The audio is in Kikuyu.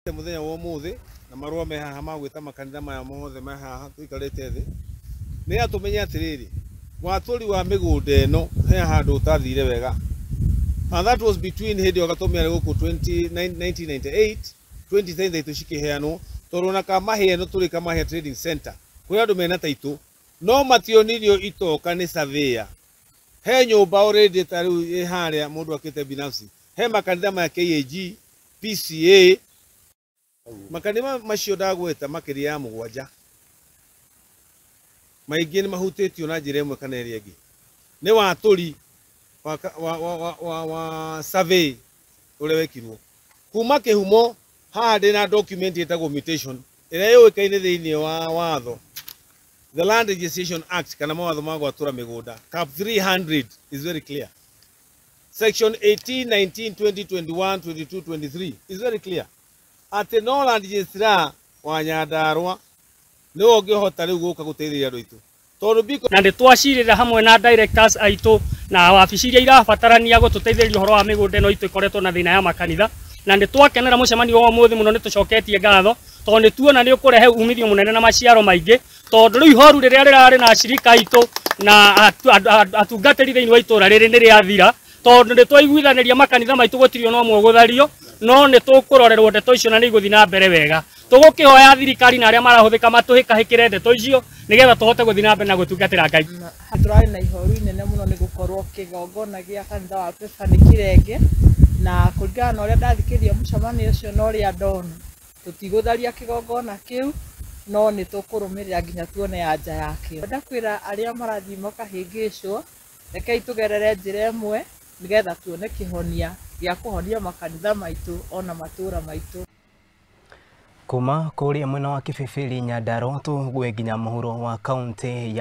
Muthenya wa umuthi na marũa me haha ma gwĩta makanitha maya mothe me haha tũikarĩte thĩ nĩ atũmenye atĩrĩrĩ, watũri wa mĩgũnda ĩno he handũ ũtathire wega, and that was between hĩndĩ ĩyo Gatũmi arĩ gũkũ 1998 2010 taitũ cikĩheanwo, tondũ ona Kamahĩa ĩno tũrĩ Kamahĩa Trading Center kũrĩ andũ mena taitũ no mationirio itoka nĩ surveyor. He nyũmba already ta rĩu ĩ harĩa mũndũ akĩte binafsi, he makanitha maya KAG, PCA, makanitha macio ndagweta makĩria ya 7 maingĩ nĩ mahutĩtio na njĩra ĩmwe kana ĩrĩa ĩngĩ nĩ watũri wa survey ũrĩa wekirwo kuma kĩhumo. Haha ndĩna document ĩtagwo mutation ĩrĩa yũĩkaine thĩinĩ wa watho, the Land Registration Act, kana mawatho ma gwatũra mĩgũnda, cap 300 is very clear. Section 18, 19, 20, 21, 22, 23 is very clear atĩ no land registrar wa Nyandarua nĩwe ũngĩhota rĩu gũka gũteithĩrĩria andũ aitũ tondũ biko. Na nĩ twacirĩra hamwe na directors aitũ na wabici iria irabatarania gũtũteithĩrĩria ũhoro wa mĩgũnda ĩno itũ ĩkoretwo na thĩna ya makanitha, na nĩ twakenera mũcemanio wa ũmũthĩ mũno. Nĩ tũcoketie ngatho tondũ nĩ tuona nĩ ũkũrehe umithio mũnene na maciaro maingĩ, tondũ rĩu ihoru rĩrĩa rĩrarĩ na acirika aitũ na atungatĩri thĩinĩ wa itũra rĩrĩ nĩ rĩathira, tondũ nĩ twaiguithanĩria makanitha maitũ gũtirĩ ona ũmwe ũgũthario, no nĩ tũkũrorerwo ndeto icio na nĩ igũthiĩ na mbere wega. Tũgũkĩhoya thirikari na arĩa marahũthĩka matũhĩkahĩkĩre ndeto icio nĩgetha tũhote gũthiĩ na mbere na gũtungatĩra Ngai. Tũrarĩ na ihoru inene mũno nĩ gũkorwo kĩgongona gĩa kanitha wa Pefa nĩ kĩrenge, na kũringana na ũrĩa ndathikĩrĩria mũcemanio ũcio na ũrĩa ndona, tũtigũtharia kĩgongona kĩu, no nĩ tũkũrũmĩrĩra nginya tuone anja yakĩo. Ndakwĩra arĩa marathiĩ makahĩngĩcwo, rekei tũgerere njĩra ĩmwe nĩgetha tuone kĩhonia gĩa kũhonia makanitha maitũ ona matũra maitũ. Kuma kũrĩa mwena wa Kibibiri Nyandarua tũgwe nginya mũhuro wa kaunti ya